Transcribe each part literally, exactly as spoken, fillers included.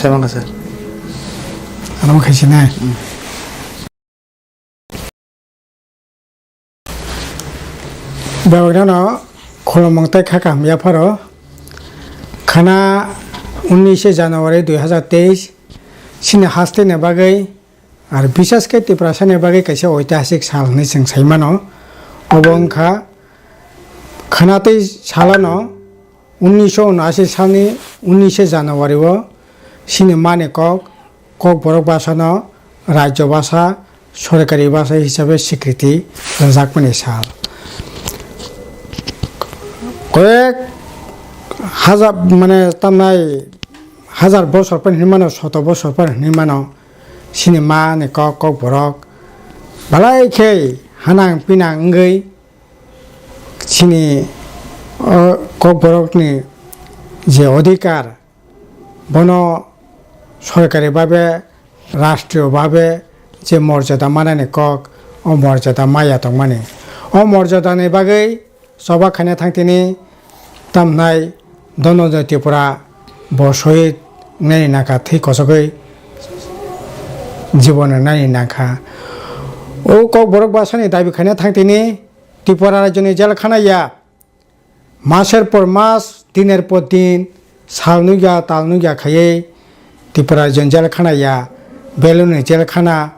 Sir. Ano khaisi nai. Bebak no khulumung tei kha kaham yapharo. Khana unnishe January dui hazar teis, chini haste ni bagwi, ar bisas khe Tiprasa ni bagwi kaisa oitihasik sal hwnwi chwng sai mano. Obo wngkha khana tei salano unnisho unashi salni unnishe January o chini mani kok, Kokborok bhasha no rajyo bhasha, sorkari bhasha hisabe swikriti rwjakmani sal. Koyek hajar, mane, tamnai hajar bosor pan hinwi mano, soto bosor pan hinwi mano, chini mani kok, Kokborok belai khe hanang pinang wngwi chini, o, Kokborokni je odhikar, bono sorkari babe, rashtriyo babe je morjada manani kok, o morjada maya tongmani. O morjadani bagwi choba khaina thangtini tamnai Dhananjay Tripura bo shohid wngnani nangkha, thwi kochogwi jibon rwnani nangkha. O Kokborok bhasha ni dabi khaina thangtini Tripura rajyoni jel khana ya maser por mas, diner por din, sal nugya, tal nugya khaiwi Tripura rajyoni jel khana ya, Beluni jel khana,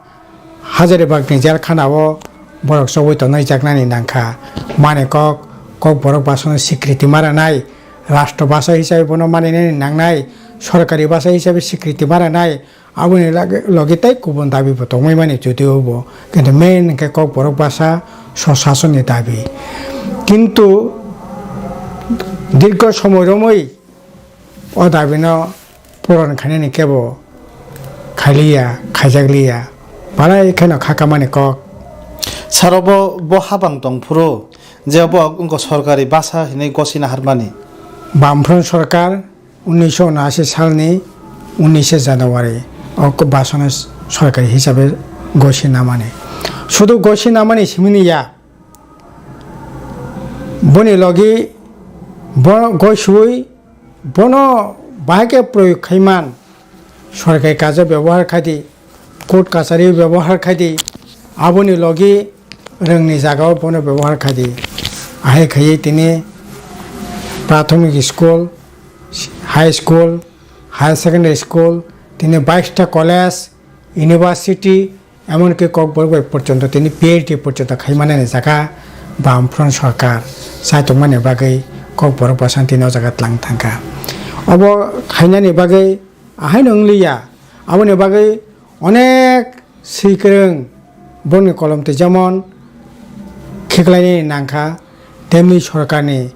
Hazaribagni jel khana o borok chobwi tongnai jaknani nangkha. Mani kok, Kokborok bhasha no swikriti ma rwnai, rashtra bhasha hisabe bono maninani nangnai, sorkari bhasha hisabe swikriti ma rwnai, Aboni lage, logi tei kubun dabi bo tongmani, judio bo, kintu main hwnkhe Kokborok bhasha swsasonni dabi. Kintu dirgho somoi romwi o dabi no puron khainani kebo khailiya, khaijakliya, balai kheno khakamani kok. Sir, obo bo habang tongphuru je obo wngkha sorkari bhasha hinwi gosina harmani. Bamfront sorkar unnisho unashi salni unnishe January o bhasha no sorkari hisabe gosina mani. Sudu gosina mani simini ya, boni logi bo gosiwi bono bahai khe proyog khaiman, sorkari kajo bebohar khaidi, court kachari bebohar khaidi, aboni logi rwngni jagao bono bebohar khaidi. Ahai khaiwi tini prathomik school, high school, higher secondary school, tini baista college, university, emonki Kokborok bai porjonto tini P H D porjonto khaimanani jaga Bamfront sorkar chai tongmani bagwi Kokborok bhasha tini o jaga tlang thangkha. Obo khainani bagwi ahaino wngliya, aboni bagwi onek swikwrwng borokni kolom twi jemon khiklainani nangkha, temni sorkarni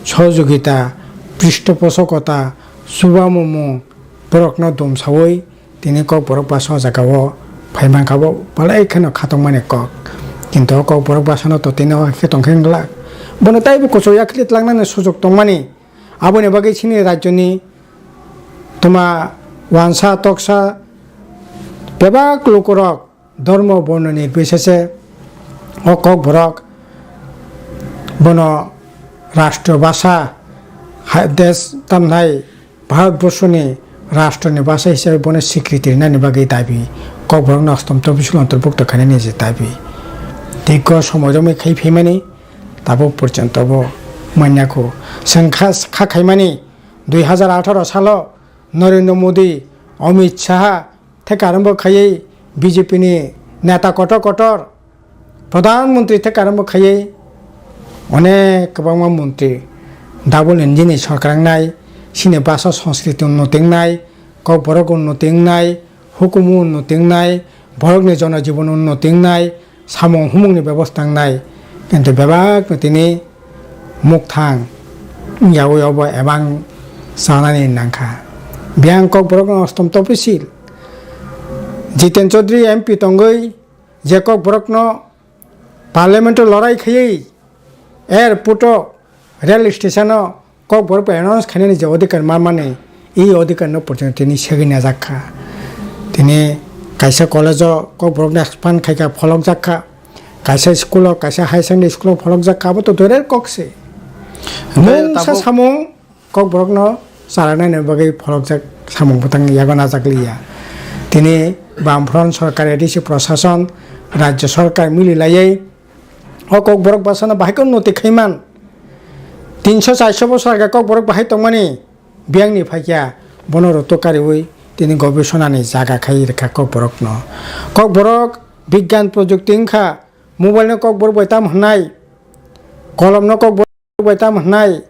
sohojogita, prishtoposhokota, chubamung borokno dumsaui tini Kokborok bhasha o jaga o phai mankha, bo belai kheno khatokmani kok. Kintu o Kokborok bhasha no to tini o khe tongkhe wngla, bono taibo kuchuk yakhli tlangnani sujok tongmani. Aboni bagwi chini rajyoni toma wansa toksa bebak lukurok dhormo borno nirbisese o Kokborok bono rashtra bhasha, ha-, desh tamnai Bharat borshoni rashtroni bhasha hisabe bono swikriti rinani bagwi dabi, Kokborokno ostom topisil ontorbhukto khainani je dabi. Dirgho somoi romwi khai phaimani, tabuk porjonto bo manya kho. Chwng kha, kha khaimani dui hazar atharo salo Narendra Modi, Amit Shah, theka arombo khaiwi B J P ni neta kotor kotor, Pradhan Mantri theka arombo khaiwi onek kwbangma mantri double engine ni sorkar wngnai, chini bhasha sanskriti unnoti wngnai, Kokborok unnoti wngnai, hukumu unnoti wngnai, borokni jonojibon unnoti wngnai, samung humungni bebosta wngnai, kintu bebakno tini mukthang wngyaui obo ebang chanani nangkha. Biyang Kokborokno ostom topisil Jiten Chaudhary M P tongwi je Kokborokno parliament o lorai khaiwi airport o, rail station o Kokborok bai announce khainani je odhikar manmani, e odhikar no porjonto tini segwi najak kha. Tini kaisa college o Kokborok no expand khaikha, pholokjak kha. Kaisa school o, kaisa higher secondary school o pholokjak kha, abo to durer kok se. Hwnkhe mungsa tabuk samung Kokborok no charanaini bagwi pholokjak samung bwtang yago najak liya. Tini Bamfront sorkar, A D C prosason, rajya sorkar mili laiwi o Kokborok bwsano bahai khe unnoti khaiman. Tinso charso bosor age Kokborok bahai tongmani biyangni phaikya, bono rutuk kariwi tini gobisonani jaga khai rwkha Kokborokno. Kokborok bigyan projukti wngkha, mobile no Kokborok bai tam hwnai, kolom no Kokborok bai tam hwnai,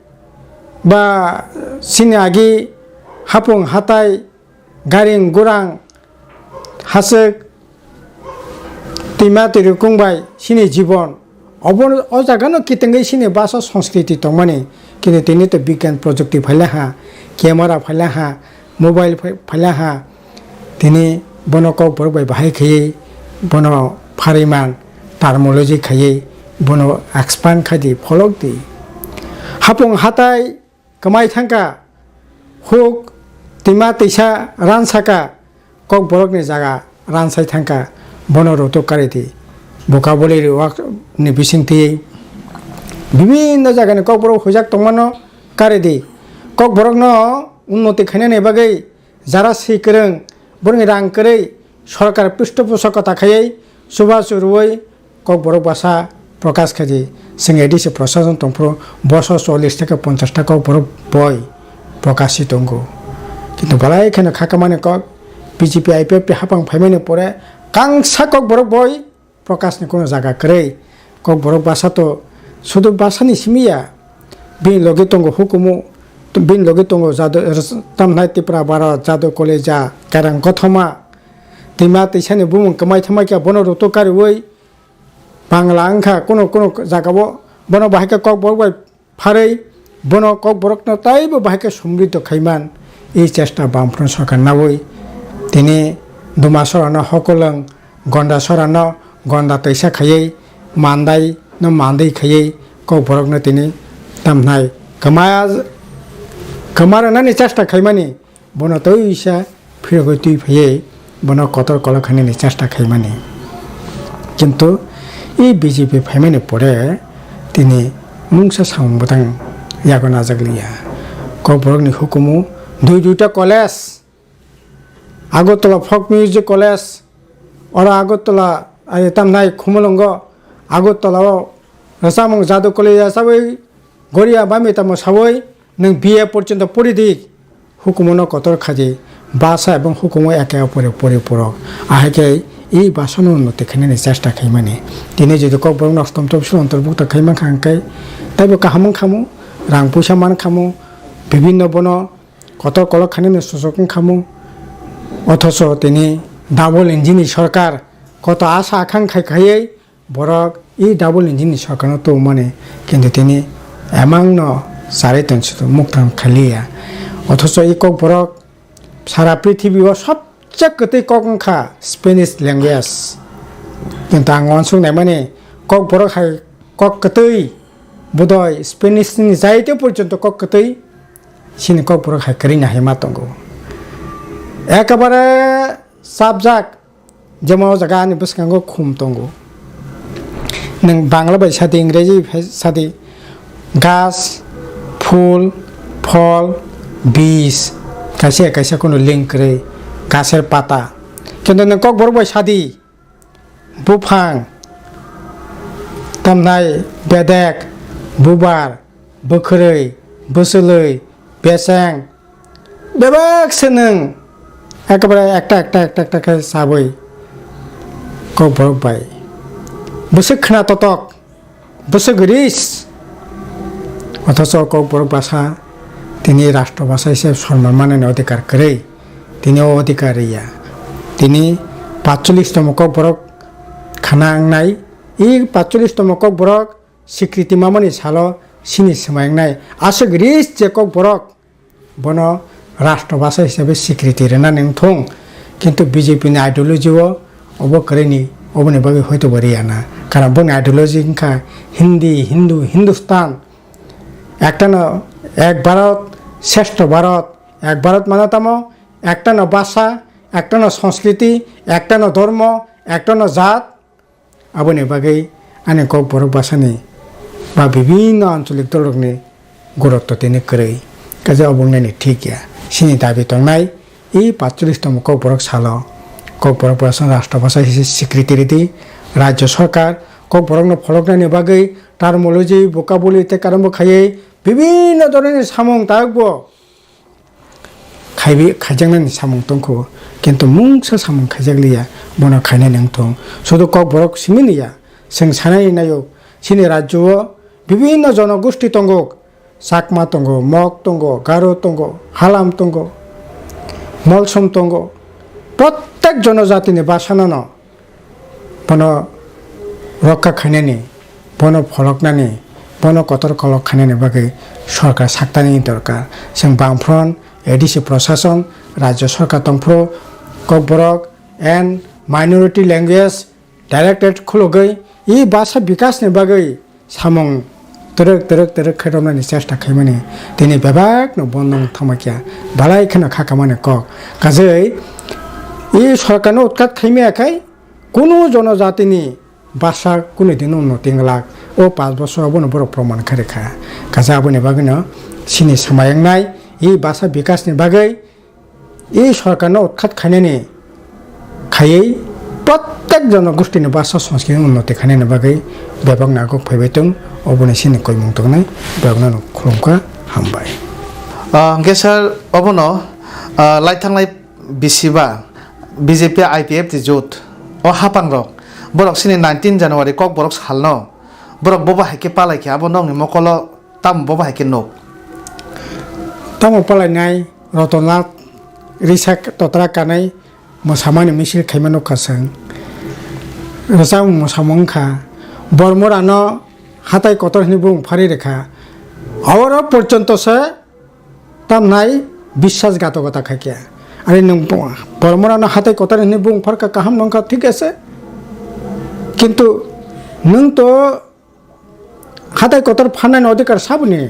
ba chini agi hapung hatai, garing gurang, haswk, twima twirwkung bai chini jibon. Obo, o jaga no kitengwi chini basa sanskriti tongmani, kintu tini to bigyan projukti phaila ha, camera phaila ha, mobile phai-, phaila ha, tini bono Kokborok bai bahai khaiwi, bono pharwiman terminology khaiwi, bono expand khai di, pholok di. Hapung hatai kwmai thangkha, huk twima twisa ransakha, Kokborokni jaga ransai thangkha, bono rutuk kari di. Vocabulary wak ni bisingtwi bibinno jagani Kokborok huijak tongmano kari di. Kokborokno unnoti khainani bagwi jara swi kwrwng, borokni rang kwrwi sorkar pishtoposhokta khaiwi chubachu rwui Kokborok bwsa prokash khaidi. Chwng A D C prosason tongphuru boso chollish theke ponchash ta Kokborok boi prokashi tongo. Kintu belai kheno khakamani kok B J P I P F T hapang phaimani pore kangsa Kokborok boi prokashni kono jaga kwrwi. Kokborok bwsa to sudu bwsani simi ya. Bini logi tongo hukumu, bini logi tongo jadu, tamnai Tipra Bharat, Jadu Koleja, Kerang Kothoma, twima twisani bumung kwmai thangma khe bono rutuk kariwi Bangla wngkha kuno kuno jagao, bono bahai khe Kokborok bai pharwi bono Kokborokno taibo bahai khe somriddho khaiman, ei chesta Bamfront sorkar nawi tini Dumasora no hokolwng, Gondasora no Gonda twisa khaiwi, Mandai no Mandai khaiwi Kokborok no tini tamnai kwma, kwma rwnani chesta khaimani. Bono twi wisa phirogwi twi phaiwi bono kotor kolok khainani chesta khaimani. Kintu e B J P phaimani pore tini mungsa samung bwtang yago najak liya. Kokborokni hukumu dui duita college, Agartala Folk Music College, oro Agartala, ai, tamnai Khumulwngo, Agartala o rwchapmung Jadu Koleja chawi Goria bami tamo sawi nwng B A porjonto pori di, hukumu no kotor khaidi, basa ebong hukumu eke opore poriporok. Ahai khe e basa no unnoti khainani chesta khaimani. Tini jodi Kokborok no ostom topsil ontorbukta khai mankha hwnkhe taibo kaham wngkhamu, rang puisa mankhamu, bibinno bono kotor kolok khainani susuk wngkhamu. Othocho tini double engine ni sorkar koto asa akhang khai khaiwi borok e double engine ni sorkar no tubumani, kintu tini emang no charwi tongsitu mukthang khaliya. Othocho e Kokborok sara prithibi o sobse kwtwi kok wngkha Spanish language. Kintu ang uansuk naimani Kokborok hai kok kwtwi bodoi Spanish ni jaite porjonto kok kwtwi chini Kokborok hai kwrwi nahima tongo. Ekabare sabjak. Jemon o jaga ani bwskango khum tongo. Nwng Bangla bai sadi, Ingreji bai sadi, gas, phul, phol, bij, kaisa kaisa kono link kwrwi, gaser pata. Kintu nwng Kokborok bai sadi, buphang, tamnai, bedek, bubar, bwkhwrwi, bwswlwi, becheng, bebak se nwng ekebare ekta ekta ekta ekta khe chabwi Kokborok bai bwswk khna totok, bwswk ris, othocho Kokborok bwsa tini rashtra bwsa hise sorman manani odhikar kwrwi, tini o odhikar rwya. Tini patchollish tomo Kokborok khna wngnai, e patchollish tomo Kokborok swikriti mamani salo chini swmai wngnai. Aswk ris je Kokborok bono rashtra bhasha hisabe swikriti rwnani wngthung, kintu B J P ni ideology o obo kwrwini, oboni bagwi hoito bo rwya na. Karon boni ideology wngkha Hindi, Hindu, Hindustan, ekta no Ek Bharat, Shrestho Bharat, Ek Bharat mane tamo ekta no bhasha, ekta no sanskriti, ekta no dhormo, ekta no jat, Aboni bagwi ani Kokborok bwsani ba bibinno ancholik dolrokni gurutto tini kwrwi. Kaisa obo wngnani thik ya. Chini dabi tongnai, I paitsollish tongmo Kokborok salo Kokborok bwsano Rashtra Bhasha hise swikriti ridi. Rajya Sarkar Kokborokno pholoknani bagwi terminology, vocabulary tei karamo khaiwi bibinno dhoronni samung tayokbo khaibi-, khaijaknani samung tongkho, kintu mungsa samung khaijakliya, bono khainani wngthong. Sudu Kokborok simi niya, chwng sanani naio, chini rajyo-o bibinno jonogosti tongo, Chakma tongo, Mok tongo, Garo tongo, Halam tongo, Molsom tongo. Prottek jonojatini bwsanono bono rokha khainani, bono pholoknani, bono kotor kolok khainani bagwi sorkar saktani dorkar. Chwng bangphron, A D C prosason, rajya sorkar tongphuru, Kokborok and Minority Language Directorate khulugwi i basa bikasni bagwi samung twrwk twrwk twrwk khe romnani chesta khaimani tini bebakno bondo wng thangma kya, balai kheno kha kamani kok. Kajei i sorkarno utkat khaimaya khai kunu jonojatini basa kunu dino unnoti wnglak. O panch bosor abono borok proman kharikha. Kaisa aboni bagwino chini swmai wngnai i basa bikasni bagwi i sorkarno utkhat khainani khaiwi prottek jonogostini basa sonskrini unnoti khainani bagwi bebakno aguk phaibai tong. Oboni chini koimung tongnai, bebakno khulumkha, hambai. Ah, hwnkhe sir, obono, ah, laithanglai bisiba B J P I P F T jut o hapangrok borok sini nineteen January Kokborok salno borok bobo hai khe palai khe abo nokni mokolo tamo bobo hai khe nuk? Tamo palainai Rotonnath risa totra kanai mwsamani misil khaima nukha chwng. Rwchapmung mwsamung wngkha. Bormorano hatai kotor hwnwi bumung pharwi rwkha. Oro porjonto se tamnai biswas gatokota khaikha. Ani nwng bo-, bormorano hatai kotor hwnwi bumung pharkha kaham nongkha, thik ase. Kintu nwng to hatai kotor pharnani odhikar saboni,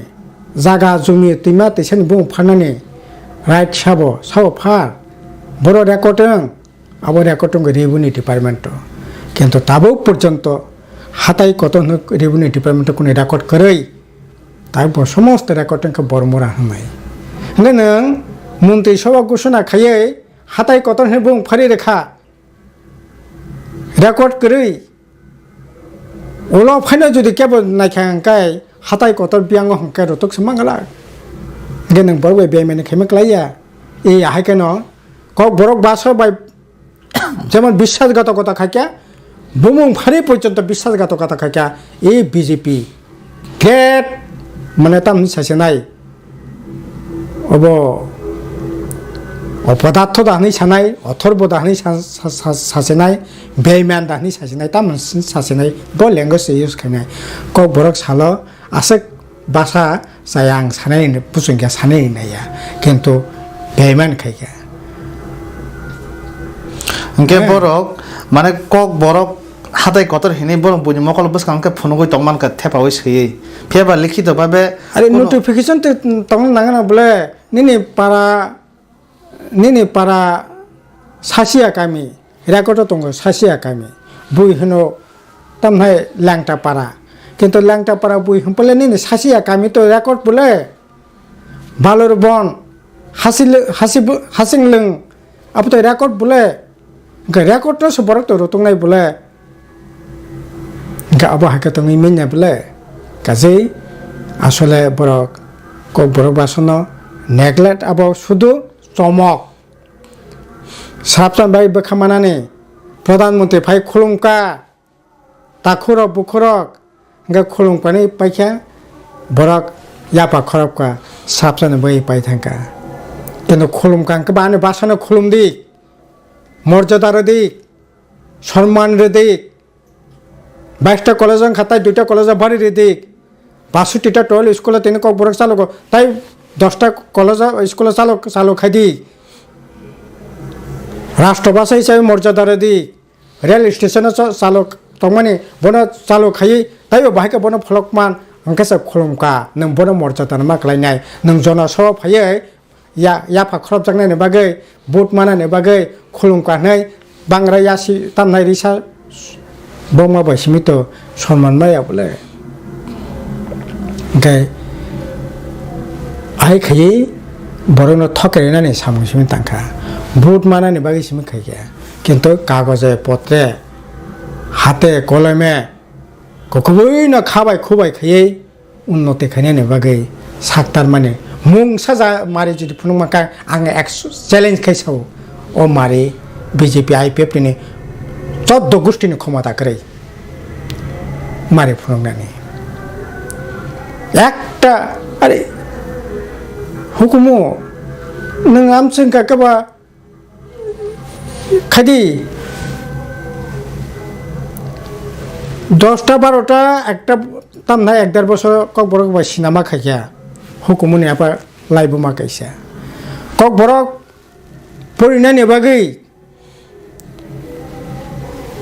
jaga, jumi, twima, twisani bumung pharnani right sabo, sabo phar. Boro record wng, abo record wngkha revenue department o. Kintu tabuk porjonto hatai kotor hwnwi revenue department o kunu record kwrwi, tabuk bo somosto record wngkha Bormora hwnwi. Hwnwi nwng montri sabha ghosona khaiwi hatai kotor hwnwi bumung pharwi rwkha, record kwrwi. Ulo phaino jodi kebo naikha hwnkhe hatai kotor biyango hwnkhe rotok se mangalak. Hwnkhe nwng borok bai bemani khaima klaiya. E ahai kheno Kokborok basa bai jemon biswas gatokota khaikha, bumung pharwi porjonto biswas gatokota khaikha, e B J P. Great, mane tam hinwi sasinai. Obo opodatho da hinwi sanai, othorbo da hinwi sa-, sa-, sa-, sasinai, beiman da hinwi sasinai, tam hinwi sasinai, bo language se use khainai. Kokborok salo aswk basa chaya ang sanai hinwi, puchung khe sanai hinwi naiya. Kintu beiman khaikha. Hwnkhe eh, borok, mane, Kokborok hatai kotor hinwi borok buini mokol bwskang khe phunugwi tongmankha thepaui swiwi. Phiya ba likhito babe are kuno notification te tongna nangna bole nini para, nini para Sasia kami, record o tongo Sasia kami. Bui hino tamhai Langta para. Kintu Langta para bui hwnpale nini Sasia kami to record bole. Balor bon, hasi le-, hasi bu-, hasing lwng, abo to record bole. Hwnkhe record no se borok to rotongnai bole. Hwnkhe abo hai khe tongwi manya bole. Kajei asole borok Kokborok bwsano neglect, abo sudu chomok. Swrapsa bai bwkha manani Pradhan Mantri phai khulumkha. Takhurok bukhurok hwnkhe khulumkani paikha, borok yapha khorokha, swrapsani bagwi pai thangkha. Kintu khulumkha hwnkhe bo ani bwsano khulumdi, morjada rwdi, sonman rwdi. Baista college wngkha tai duita college bari rwdi. Basutita twelve school tini Kokborok chalogo tai dosta college school chalo, chalo khaidi. Rashtra bhasha hisabe morjada rwdi. Rail station o cha-, chalo tongmani bono chalo khaiwi taibo bahai khe bono pholok man hwnkhe se khulumkha, nwng bono morjada ma klainai, nwng jono so phaiwi ya-, yapha khorokjaknani bagwi, vote manani bagwi khulumkha hwnwi bangra yasi tamnai risa bongma bai simi to sonman maya bole. Hwnkhe ahai khaiwi borokno thokerinani samung simi tangkha, vote manani bagwi simi khaikha. Kintu kagoje potre, hate kolome, kukubuino khabai khubai khaiwi unnoti khainani bagwi saktarmani mungsa ja mari jodi phunukma kha, ang ek challenge khai sao, o mari B J P I P F ni choddo gustini khomota kwrwi mari phunuknani. Ekta, are, hukumu nwng amchwng kha khe ba khaidi dosta barota ekta tamna ek der bosor Kokborok bai sinama khaikha, hukumuni apa laibuma kaisa. Kokborok porinani bagwi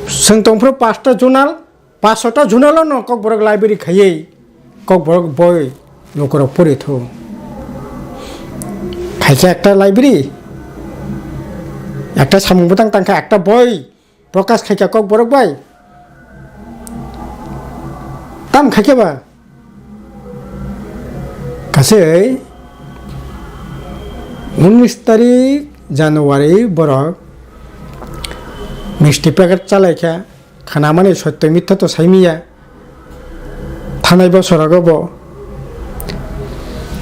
chwng tongphuru pasta zonal, pasta zonalo no Kokborok library khaiwi Kokborok boi lukurok pori thu. Khaikha ekta library, ekta samung bwtang tangkha, ekta boi prokash khaikha Kokborok bai. Tam khaikha ba? Kasei unis tarik January borok misti packet chalaikha, khanamani sotto mitha to saimiya. Thanai bosorogo bo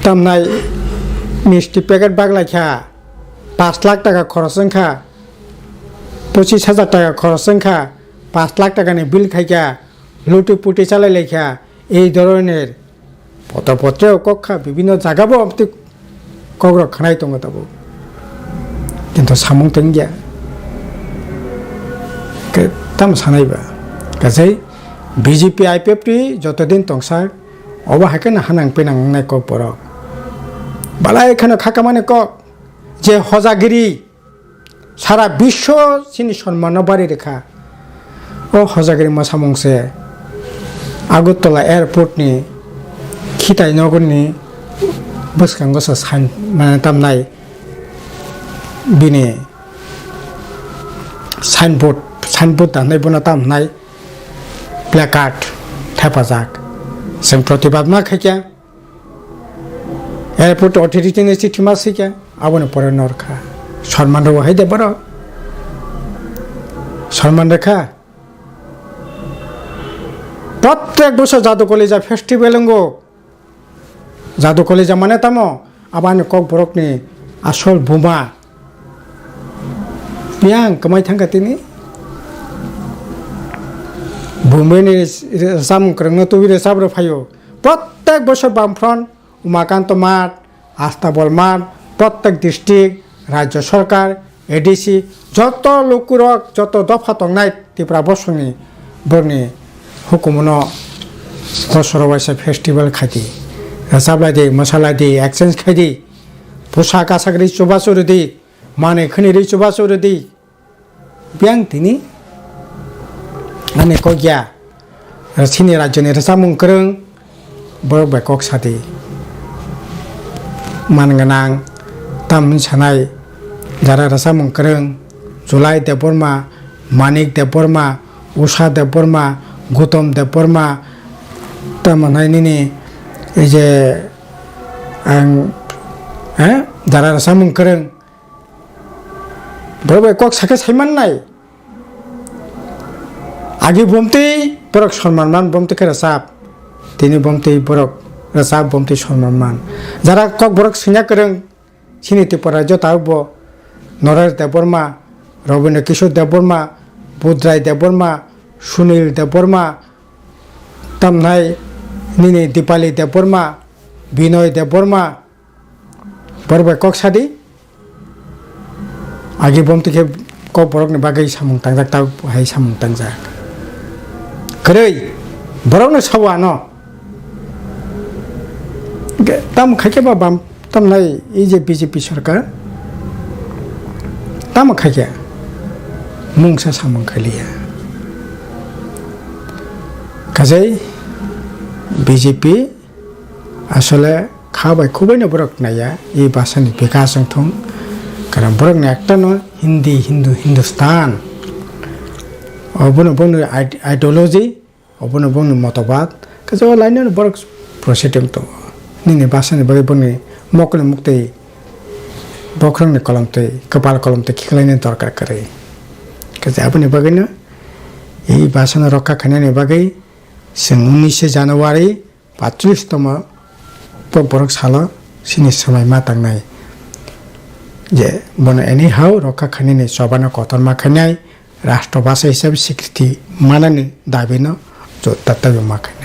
tamnai misti packet baglaikha, pash lakh taka khoros wngkha, pochis hajar taka khoros wngkha, pash lakh takani bill khaikha, luti puti chalailaikha, ei dhoroner potro potro kok kha, bibhinno jaga bo amtwi kokrok khanai tongo tabuk, kintu samung tongya. Ke tam sanai ba? Kasai B J P I P F T joto din tongsa, obo hai kheno hanang pinang wngnai Kokborok. Balai kheno khakamani kok, je hojagiri sara biswo chini sonmanno bari rikha. O hojagiri mwsamung se Agartala airport ni khitai nogor ni bwskango se sign, mane tamnai bini signboard, signboard da hinwi bono tam hinai placard thepajak. Chwng protibad ma khaikha. Airport authority ni chithi ma swikha, aboni pore norkha. Sonman rwo hai de borok. Sonman rwkha. Prottek bosor Jadu Kalija festival wngo. Jadu Kalija mane tamo? Abo ani Kokborokni asol buma. Biyang kwmai thangkha tini. Bumbini rwchapmung kwrwngno tubui rwchap rw phaio. Prottek bosor Bamfront, Umakanto Math, Astabol Math, prottek district, Rajya Sarkar, A D C, joto lukurok, joto dopha tongnai Tripura bosongni borokni hukumuno bosoro waisa festival khaidi. Rwchaplaidi, mwsalaidi, exchange khaidi. Pusa kasak ri chubachu rwdi, manwi khwnwi ri chubachu rwdi. Biyang tini ani kok ya, chini rajyoni rwchapmung kwrwng borok bai kok sadi. Man gwnang tam hwn sanai jara rwchapmung kwrwng Julai Debbarma, Manik Debbarma, Usha Debbarma, Gautam Debbarma, tamo nai nini ei je ang, eh, jara rwchapmung kwrwng. Borok bai kok sakhe sai mannai. Agi bomtwi borok sonman man, bomtwi khe rwchap. Tini bomtwi borok rwchap, bomtwi sonman man. Jara Kokborok swngya kwrwng, chini Tripura rajyo tabukbo Noresh Debbarma, Rabindra Kishore Debbarma, Budrai Debbarma, Sunil Debbarma, tamnai nini Dipali Debbarma, Binoy Debbarma, borok bai kok sadi. Agi bomtwi khe Kokborokni bagwi samung tangjak, tabuk hai samung tangjak. Kwrwi, borokno sao ano. Ge-, tamo khaikhe ba bam, tamnai ei je B J P sarkar, tamo khaikhe mungsa samung khaliya. Kajai B J P asole kha bai khubui no borok naiya, e bhasha ni bikas wng thung. Karon borok ni ekta no Hindi, Hindu, Hindustan. Obono boni ide-, ideology, obono boni motobad. Kaisa o line no borok proceed wng tongo. Nini bhasha ni bagwi boni mokol ni muktwi bokhorokni kolomtwi, kwpal kolomtwi khiklaina dorkar kwrwi. Kaisa aboni bagwino e bhasano rokha khainani bagwi chwng unishe January patris tomo Kokborok salo chini swmai ma tangnai je bono anyhow rokha khainani chobano kotorma khainai, rashtra bhasha hisabe sikriti manani dabino jotta taibo ma khainai.